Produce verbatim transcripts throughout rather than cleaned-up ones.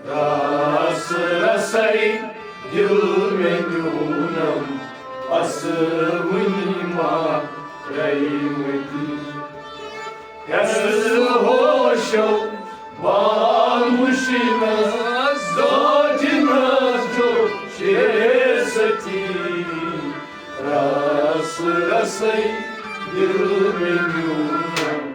رس رسے دل مےٚ نیونم، اسوٕنی ما رٔیمٕتی۔ ہٮ۪س ہوشو بامُشِنس، زوجنس جو شے ستی۔ رس رسے دل مےٚ نیونم۔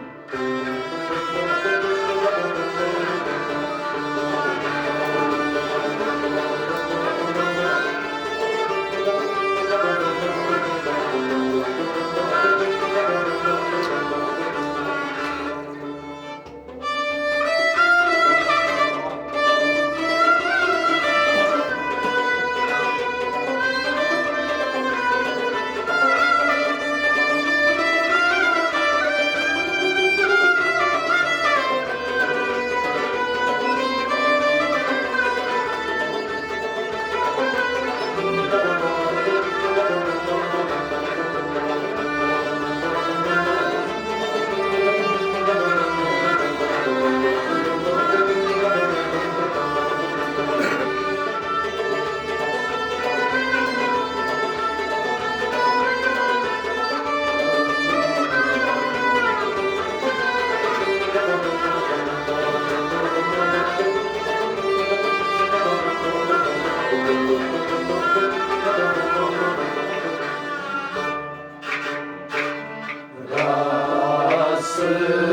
رس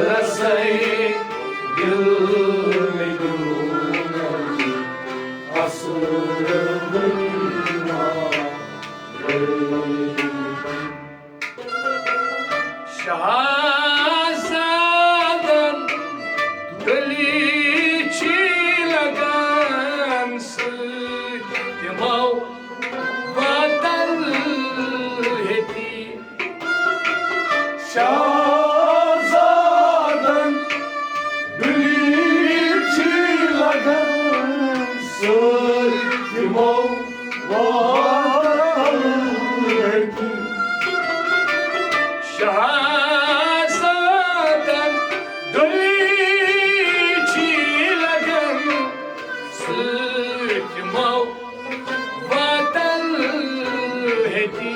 رسے دل مےٚ دیونم، اسوٕنی ما رٔیمٕتی۔ شاہزادن دلی چھی لگان سۭتۍ تِمو واتل ہیٚتی۔ شاہزادن دلی چھی لگان سۭتۍ تِمو واتل ہیٚتی۔ شاہزادن دلی چھی لگان سۭتۍ تِمو واتل ہیٚتی۔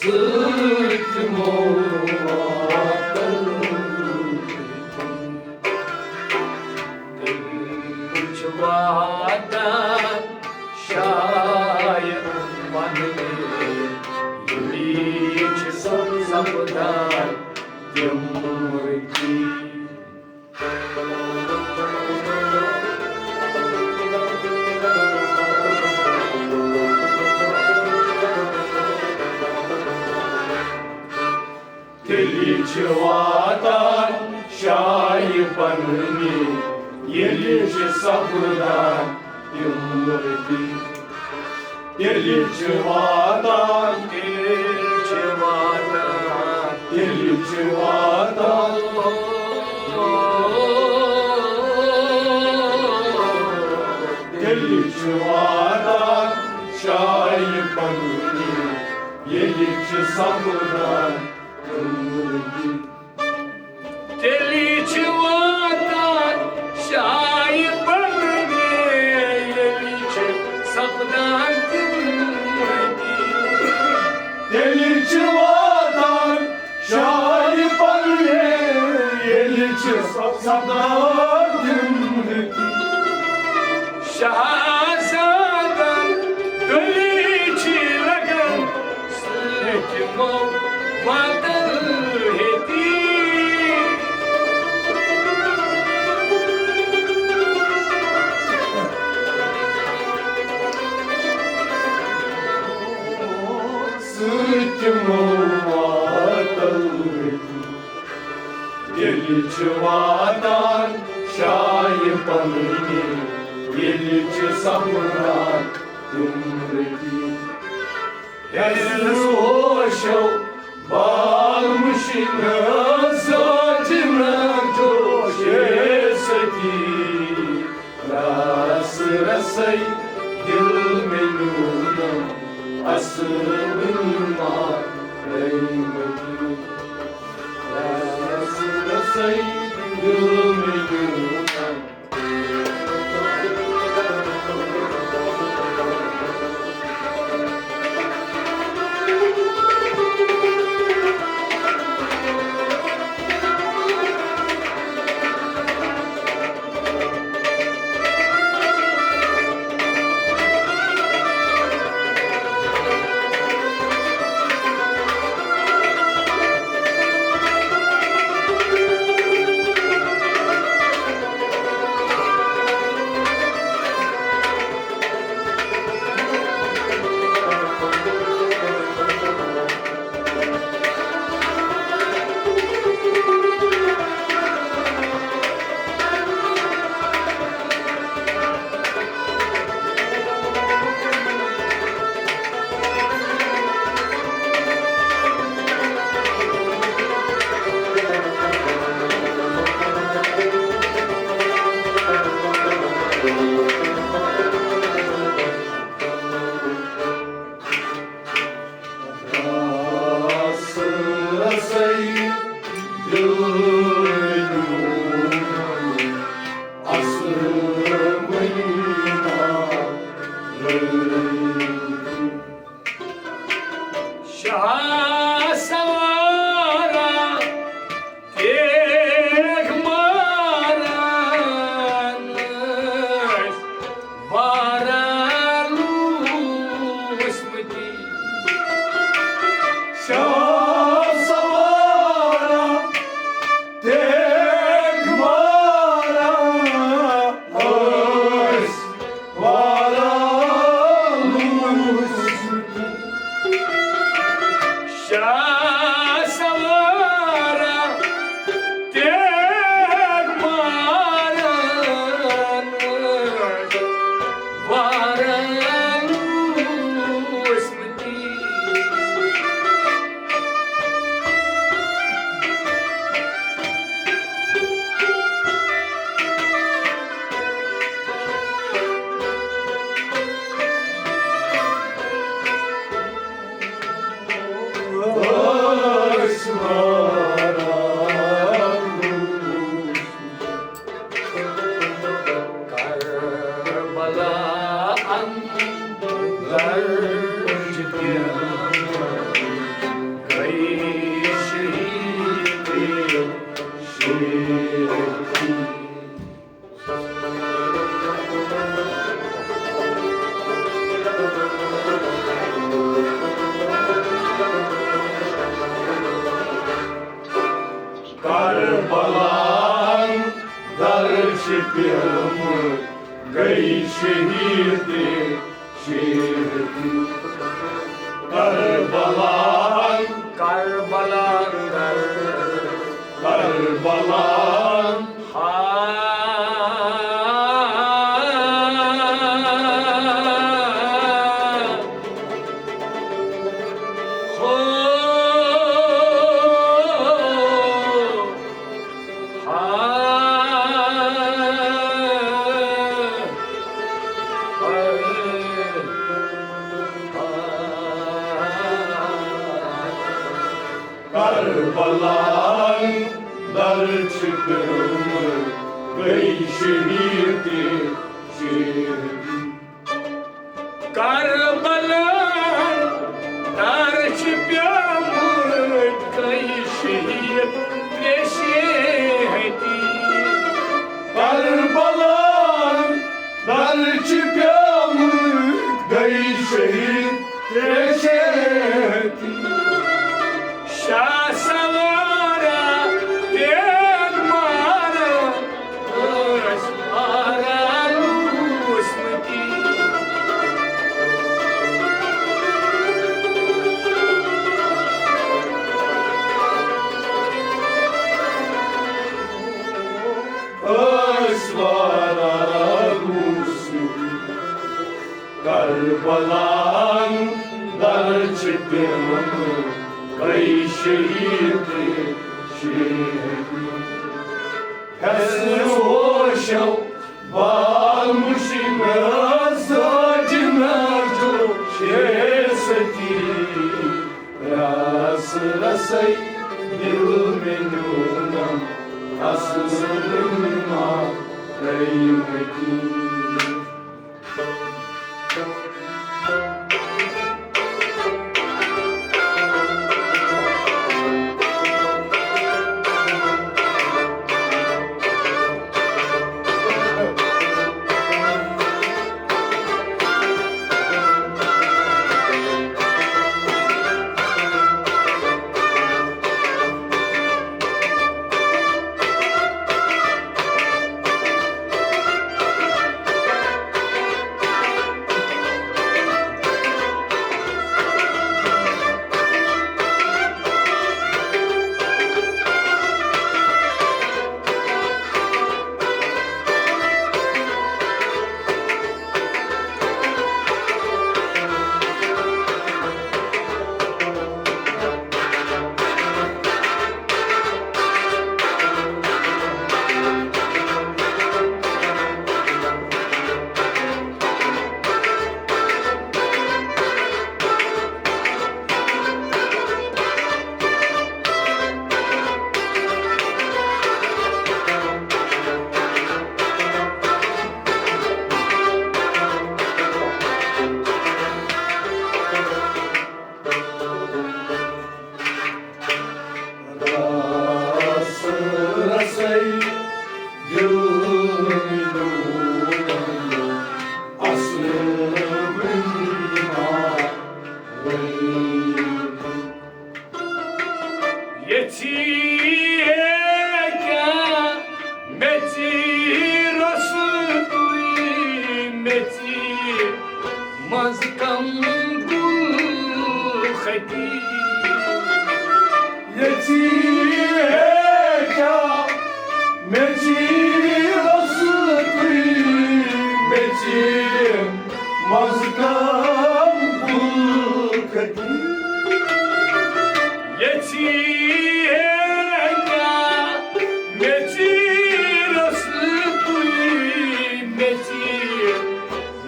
سۭتۍ تِمو واتل ہیٚتی۔ تِم چھِ واتان شاید پننہِ، ییٚلی چھِ سپدان تِم رٔتی۔ تیٚلہِ چھِ واتان شایہِ پننہِ، ییٚلہِ چھِ سپدان تِم رٔتی۔ تیٚلہِ چھِ واتان، تیٚلہِ چھِ واتان، تیٚلہِ چھِ واتان، تیٚلہِ چھِ واتان شایہِ پننہِ، ییٚلہِ چھِ سپدان تِم رٔتی۔ تیٚلی چھِ واتان شایہِ پننہِ، ییٚلی چھِ سپدان تِم رٔتی۔ تیٚلی چھِ واتان شایہِ پننہِ، ییٚلی چھِ سپدان تِم رٔتی۔ شاہزادن دُلی چھِ لگان سۭتۍ تِمو واتل ہیٚتی۔ سۭتۍ تِمو واتل ہیٚتی۔ ییٚلہِ چھِ واتان شایہِ پنٕنہِ، ییٚلہِ چھِ سپدان تِم رٔتی۔ اَسہِ ہوشو بال مُشِنہٕ زٲجِنہٕ جوشے ستی۔ رس رسے دل مےٚ نیونم، اصل وٕنی ما رٔے مٔتی۔ رس رسے دل مےٚ نیونم۔ شاہ سوارا تیغ ماران ٲسۍ واریاہ لوٗسمٕتی۔ شاہ سوارا تیغ ماران ٲسۍ واریاہ لوٗسمٕتی۔ شاہ سوارا تیغ ماران واریاہ لوٗسمٕتی۔ کربلا اندر چھِ تِم گٔے شہید، شہید۔ کربلا اندر چھِ تِم گٔے شہید، شہید۔ کربلا، کربلا، کربلا۔ ہا۔ ہو۔ ہا۔ ہا۔ کربلا اندر چھِ تِم گٔے شہید، شہید۔ کربلا اندر چھِ پیمٕتۍ گٔے شہید، ترٛےٚ شہیدی۔ کربلا اندر چھِ پیمٕتۍ گٔے شہید، ترٛےٚ شہیدی۔ شاہ سوارا تیغ ماران ٲسۍ واریاہ لوٗسمٕتی۔ کربلان در چھِ پیمہٕ کئی شہید شہید۔ حسن ہوشو بال مشین ساجنا جو شے ستی۔ راس رسے دل میں نیونم اصل ما قیمتی۔ یژھی ہے کیا مےٚ ژیٖرس تُہۍ مےٚ ژیٖر منٛز کم گُل خطی۔ یژھی ہے کیا مےٚ ژیٖرس تُہۍ مےٚ ژیٖر منٛز کم گُل خطی۔ یژھی ہے کیا مےٚ ژیٖرس تُہۍ مےٚ ژیٖر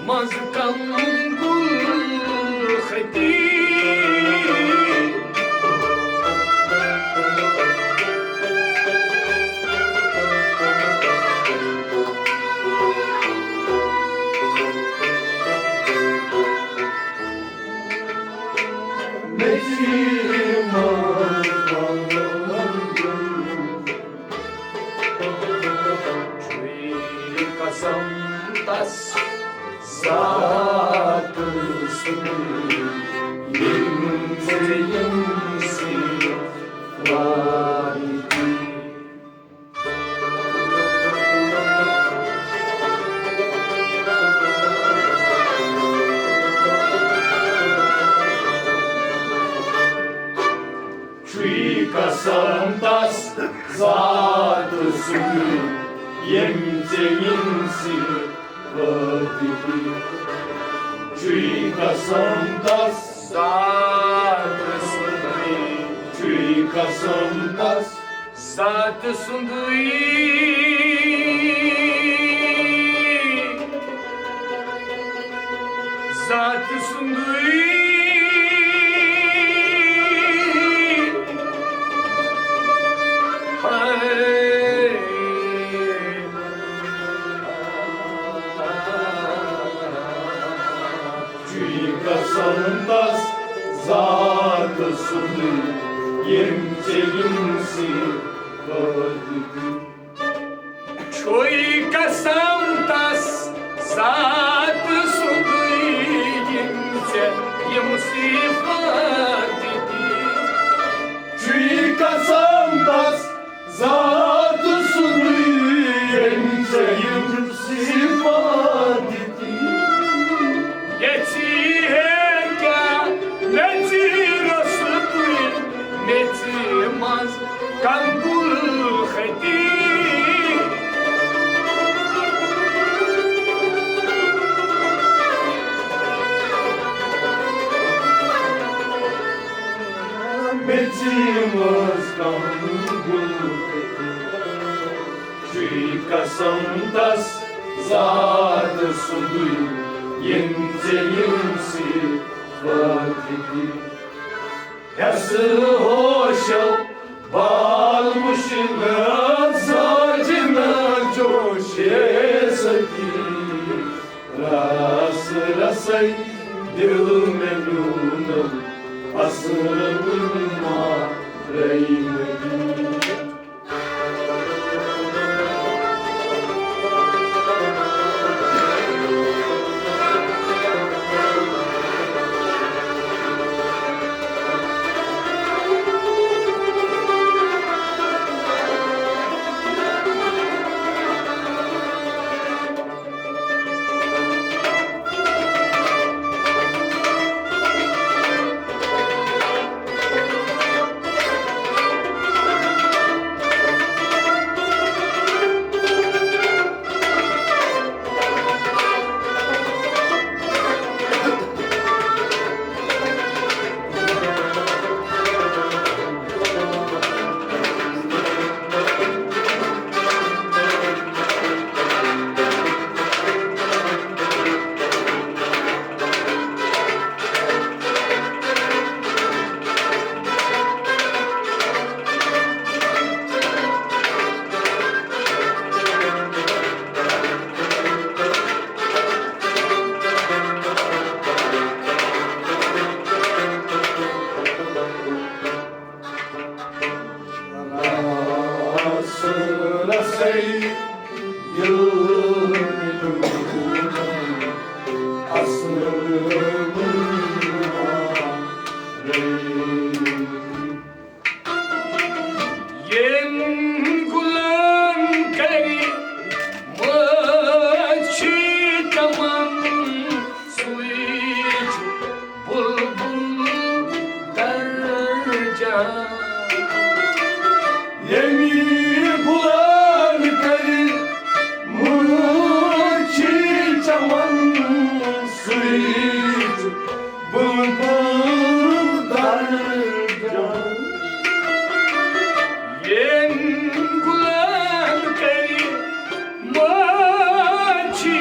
منٛز کم گُل خطی۔ چھُے قسم تس ذات سُنٛد، ییٚمۍ ژےٚ ییٚمہِ سۭتۍ وعدٕ دِتۍ۔ چھُے قسم تس ذات سُنٛد، ییٚمۍ ژےٚ ییٚمہِ سۭتۍ وعدٕ دِتۍ۔ چھُے قسم تس ذات سُنٛدٕے۔ چھُے قسم تس ذات سُنٛدٕے۔ ذات سُنٛدٕے۔ ہاے۔ چھُے قسم تس ذات سُنٛدٕے، ییٚمۍ ژےٚ ییٚمہِ سۭتۍ وعدٕ دِتۍ۔ چھُے قسم تس ذات سُنٛدٕے، ییٚمۍ ژےٚ یِم صفات دِتۍ۔ چھُے قسم تس ذات سُنٛدٕے، ییٚمۍ ژےٚ یِم صفات دِتۍ۔ یژھی ہے کیا مےٚ ژیٖرس تُہۍ مےٚ ژیٖر منٛز کم گُل خطی۔ چھُے قسم تس ذات سُنٛدُے، ییٚمۍ ژےٚ یِم صفات دِتۍ۔ ہٮ۪س ہوشو بال مُشِنہٕ زٲجِنہٕ جوشے ستی۔ رس رسے دل مےٚ میونم اصل ما رحمتی۔ ییٚمۍ غلام کرِ مٲچھی چمن، سُے چھُ بلبل درجان۔ ییٚمۍ غلام کرِ مٲچھی چمن، سُے چھُ بلبل درجان۔ ییٚمۍ غلام کرِ مٲچھی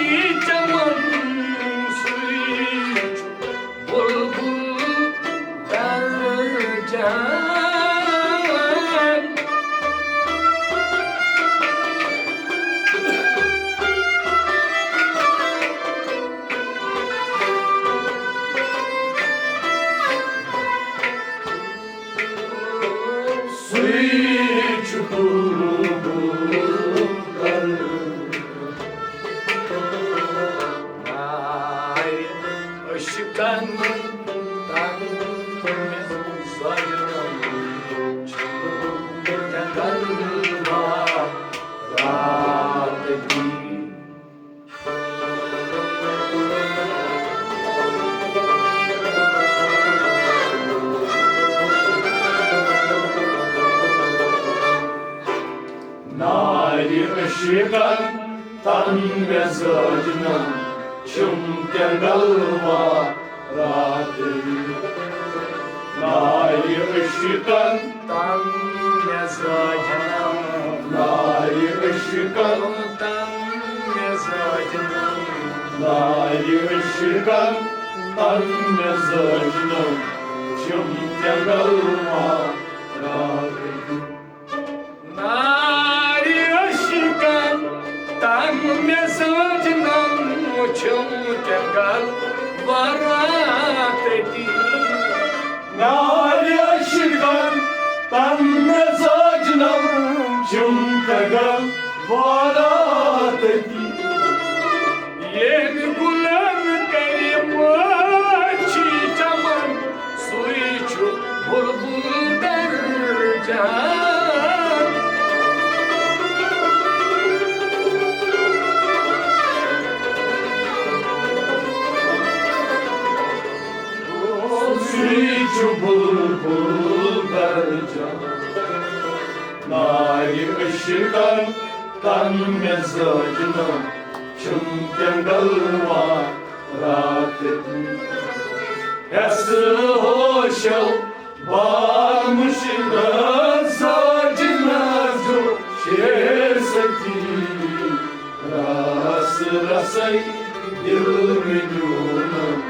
چمن، سُے چھُ بلبل درجان۔ سُے چھُ بلبل درجان۔ نارِ عشقن تن مےٚ زٲجرن چھُ جنگل ما رات دی۔ نارِ عشقن تن مےٚ زٲجنم چھُم تیٚنٛگل وا رات۔ نارِ عشقن تن مےٚ زٲجنم، نارِ عشقن تن مےٚ زٲجنم، نارِ عشقن تن مےٚ زٲجنم چھُم تیٚنٛگل وا رات۔ نارِ عشقن تن مےٚ زٲجنم چھُم تیٚنٛگل وا رات دی۔ نارِ عشقن تن مےٚ زٲجنم چھُم تیٚنٛگل وا رات دی۔ ییٚمۍ غلام کرِ مٲچھی چمن، سُے چھُ بلبل درجان۔ سُے چھُ بلبل درجان۔ نارِ عشقن تن مےٚ زٲجنم چھُم تیٚنٛگل وا رات دی۔ ہٮ۪س ہوشو بال مُشکِل زٲجنم رس رسے دل مےٚ نیونم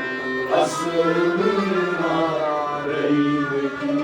اصل مارے مدی۔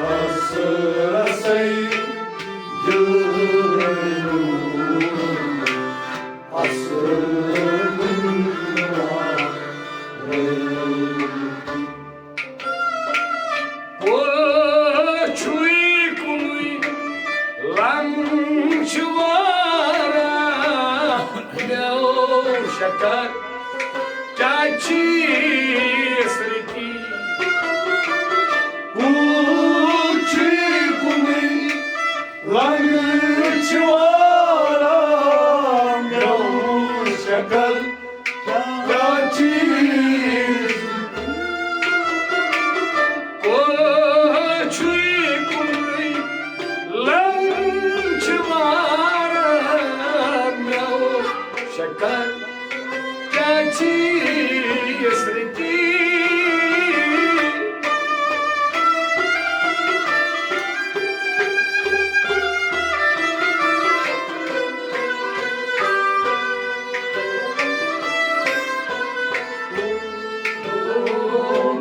رس رسے دل اصل کُنوارے۔ کُل چھُے کُنُے لنٛگ چھِ واریاہ، مےٚ شکر کیٛاہ چیٖز رٔتی۔ کُل چھُے کُنُے لنٛگ چھِ واریاہ، مےٚ شکر کیٛاہ چیٖز۔ کُل چھُے کُنُے لنٛگ چھِ واریاہ، مےٚ شکر کیٛاہ چیٖز رٔتی۔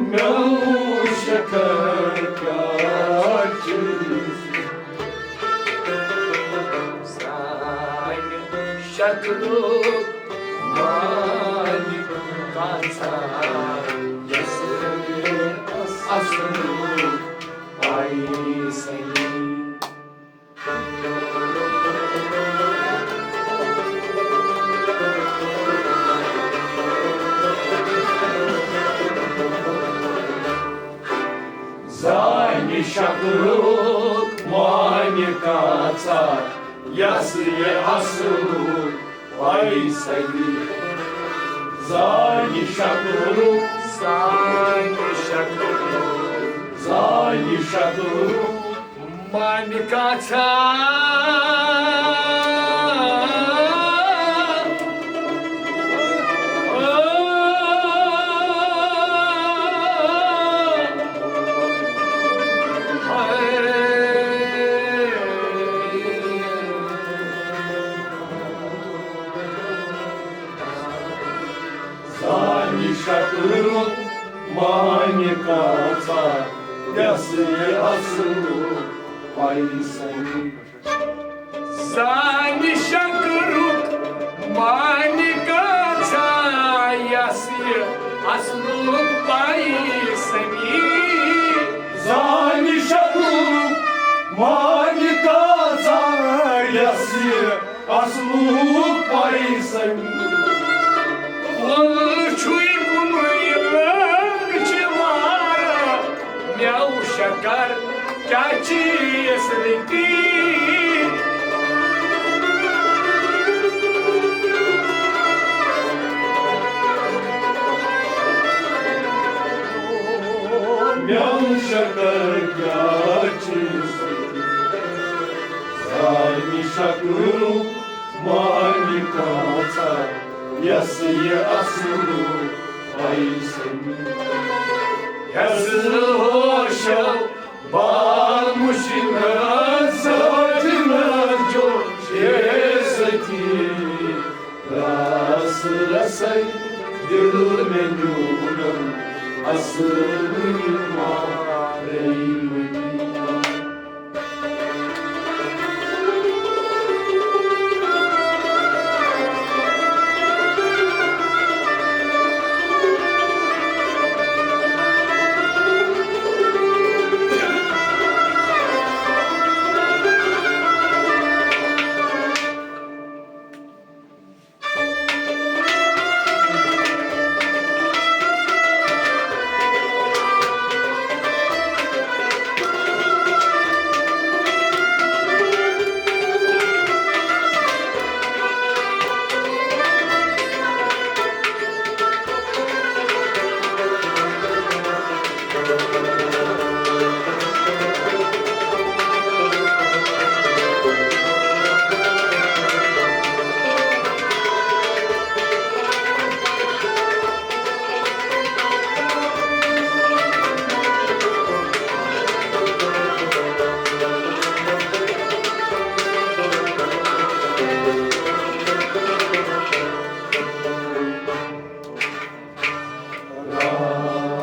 مےٚ شکر کیٛاہ چیٖز۔ سانہِ شکلُک مالِک کانٛژھا، یَس اصلُک پایہِ سَنی۔ زانہِ شکلُک معنی کانٛژھا، یَس یہِ اصلُک پایہِ سَنی۔ زانہِ شکلُک، زانہِ شکلُک، زانہِ شکلُک معنی کانٛژھا۔ زانہِ شکلُک معنی کانٛژھا، یَس یہِ اصلُک پایہِ سَنی۔ زانہِ شکلُک معنی کانٛژھا، یَس یہِ اصلُک پایہِ سَنی۔ زانہِ شکلُک معنی کانٛژھا، یَس یہِ اصلُک پایہِ سَنی۔ وَل چھُے کُنُے لنٛگ چھِ واریاہ، مےٚ شکر کیٛاہ چیٖز رٔتی۔ مےٚ شکر کیٛاہ چیٖز رٔتی۔ زانہِ شکلُک معنی کانٛژھا، یَس یہِ اصلُک پایہِ سَنی۔ یَس ہوشو بال مُشِنَس سٲجِنَس جوشے سۭتی۔ رس رسے دل مےٚ نیونم اصل مارے مدی۔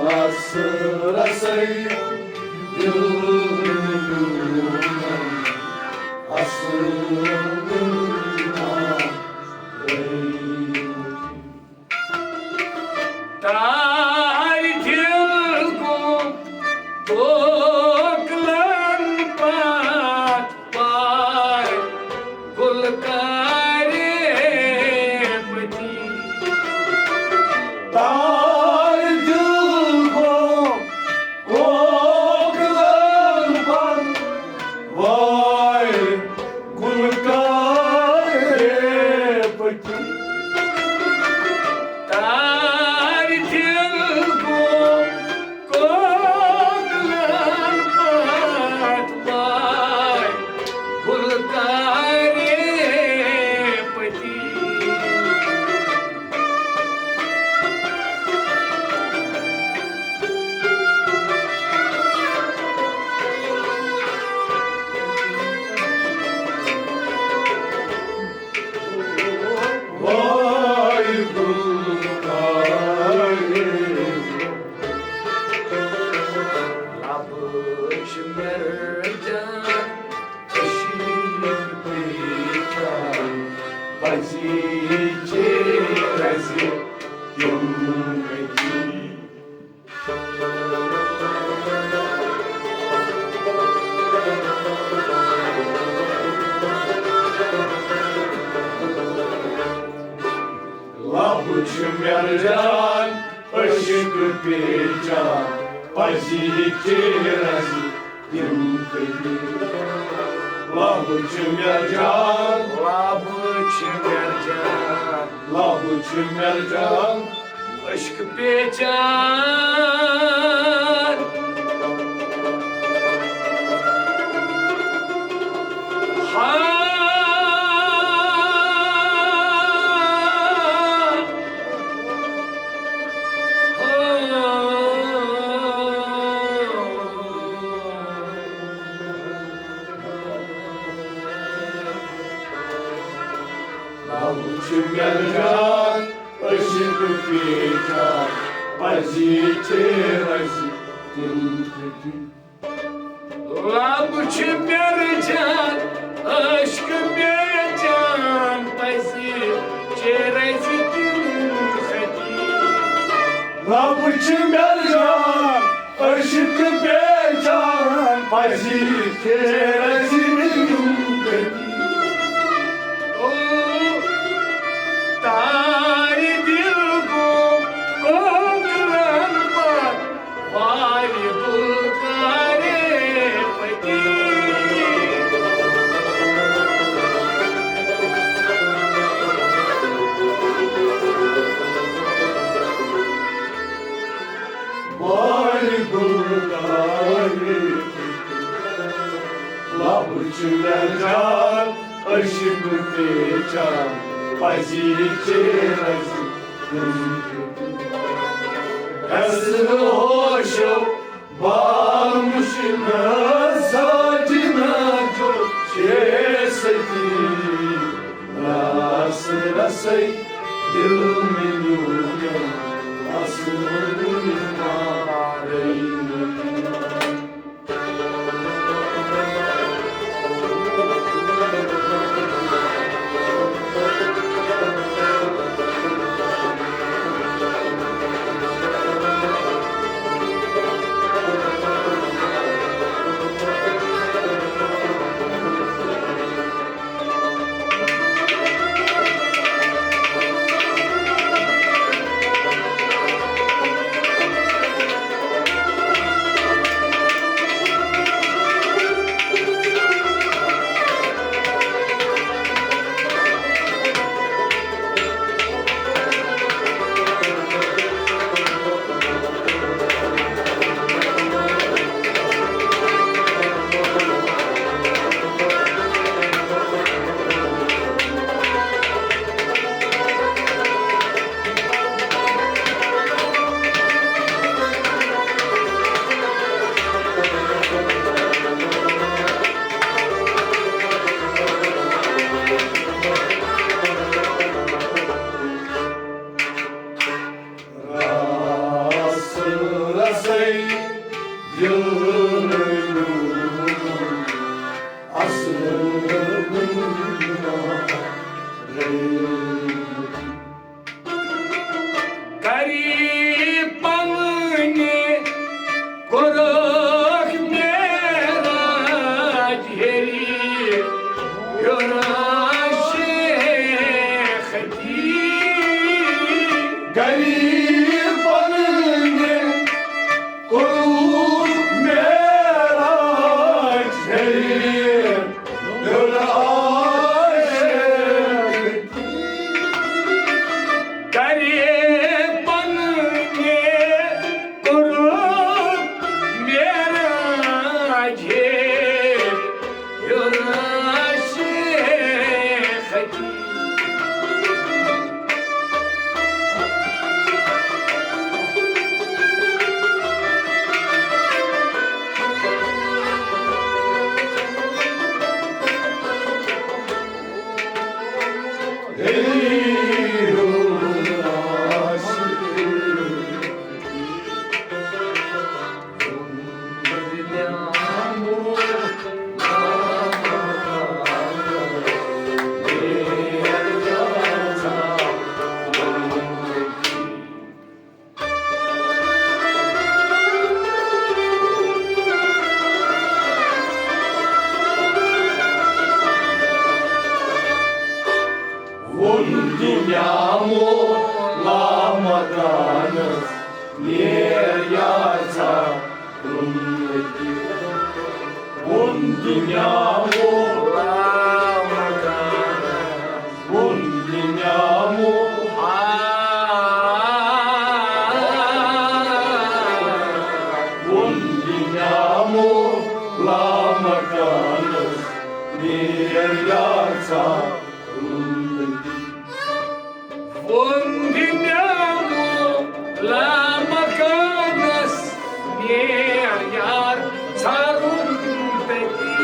رس رسے دل اصل تار دل گوٚو کوکلن پتھ پار گُلہٕ کارِ پٔتی۔ تار دل گوٚو کوکلن پتھ وار گُلہٕ کارِ پٔتی۔ تار دل گوٚو کوکلن پتھ وار گُلہٕ کارِ پٔتی۔ وای گُلہٕ کارِ۔ لبہٕ چھِ مےٚ رٹان، أچھ چھِ مےٚ پیچان، پزی چھِ رزِ تِم أتی۔ لبہٕ چھِ مےٚ رٹان، اشک پیچان، پزی تیرس تِم کٔرِتھ۔ لبہٕ چھِ مےٚ رٹان، لبہٕ چھِ مےٚ رٹان، لبہٕ چھِ مےٚ رٹان، اشک پیچان۔ ہا، ہا۔ لبہٕ چھِ مےٚ رٹان، اشک پیچان، پزی تیرس تِم کٔرِتھ۔ لبہٕ چھِ مےٚ رٹان، اشک پیچان، پزی تیرس تِم کٔرِتھ۔ لبہٕ چھِ مےٚ رٹان، اشک پیچان، پزی تیرس تِم کٔرِتھ۔ او، تارِ دل گوٚو کوکلن پتھ وار گُلہٕ کارِ پٔتی۔ وار گُلہٕ کارِ پٔتی۔ لبہٕ چھِ مےٚ رٹان، اشک پیچان، پزی تیرس تِم کٔرِتھ۔ گژھٕ ہوشو بال مُشکِل ساجنا جو شے ستی راس رسے دل مےٚ میون اصل مارے۔ رس رسے دل میون اصل مارے۔ قریب پننہِ کوٚرُکھ معراج ہیٚرِ ہیوٚر شیخ دی۔ قریب پننہِ کوٚرُکھ معراج ہیٚرِ ہیوٚر شیخ۔ قریب پننہِ کوٚرُکھ معراج ہیوٚر شیخ دی۔ ووٚن دُنیا مولا مکانس، نیر یار ژھا رُنگتی۔ ووٚن دُنیا مولا مکانس، ووٚن دُنیا مولا، ووٚن دُنیا مولا مکانس، نیر یار ژھا رُنگتی۔ ووٚن دُنیا مولا مکانس، نیر یار ژھا رُنگتی۔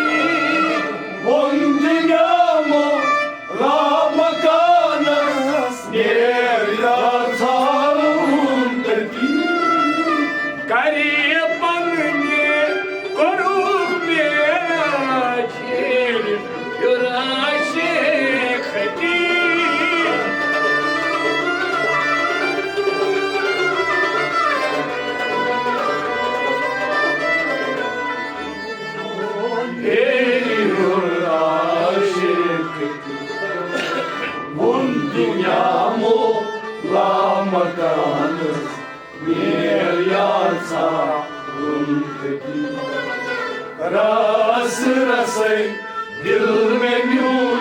ووٚن دُنیا مولا مکانس، نیر یار ژھا رُنگتی۔ قریب پننہِ کوٚرُکھ معراج ہیٚرِ ہیوٚر شیخ دی۔ ہیٚرِ ہیوٚر شیخ دی۔ ووٚن دُنیا مولا مکانس، نیر یار ژھا رُنگتی۔ رس رسے دل مےٚ میون